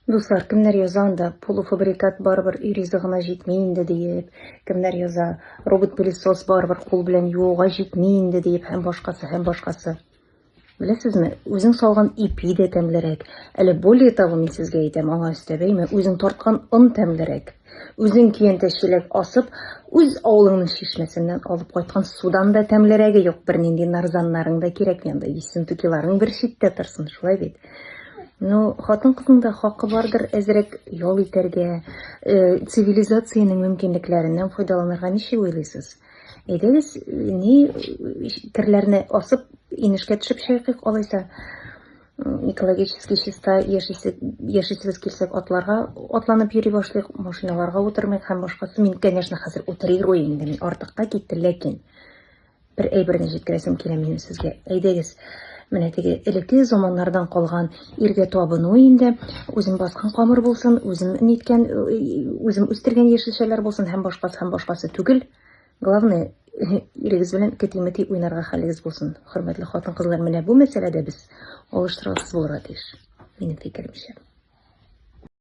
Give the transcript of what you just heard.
Дуслар, кемнәр яза анда, полуфабрикат барыбер өй ризыгына җитми инде диеп, кемнәр яза, робот-пылесос барыбер кул белән юуга җитми инде диеп һәм башкасы, һәм башкасы. Беләсезме, үзең салган ипи дә тәмлерәк. Әле более того, мин сезгә әйтәм, аңа өстәп, әйме, үзең тарткан он тәмлерәк. Үзең көянтә чиләк асып, үз авылыңның чишмәсеннән алып кайткан судан да тәмлерәге юк. Бернинди нарзаннарың да кирәкми анда, ессентукиларың бер читтә торсын, шулай бит? Ну, хатын-кызның да хакы бардыр әзрәк ял итәргә, э, цивилизациянең мөмкинлекләреннән файдаланырга ничек уйлыйсыз? Әйдәгез, ни керләрне асып, инешкә төшеп чайкыйк алайса. Экологически чиста яшисе, яшисебез килсәк, атларга атланып йөри башлыйк, машиналарга утырмыйк һәм башкасы. Мин, конечно, хәзер утрирую инде, мин артыкка китте, ләкин Бер әйберне җиткерәсем килә минем сезгә. Әйдәгез, менә теге элекке заманнардан калган иргә табыну инде, үзем баскан камыр булсын, үзем ниткән, үзем үстергән яшелчәләр булсын һәм башкасы һәм башкасы түгел. Главное, ирегез белән кети-мети уйнарга хәлегез булсын. Хөрмәтле хатын-кызлар, менә бу мәсьәләдә без алыштыргысыз булырга тиеш, минем фикеремчә.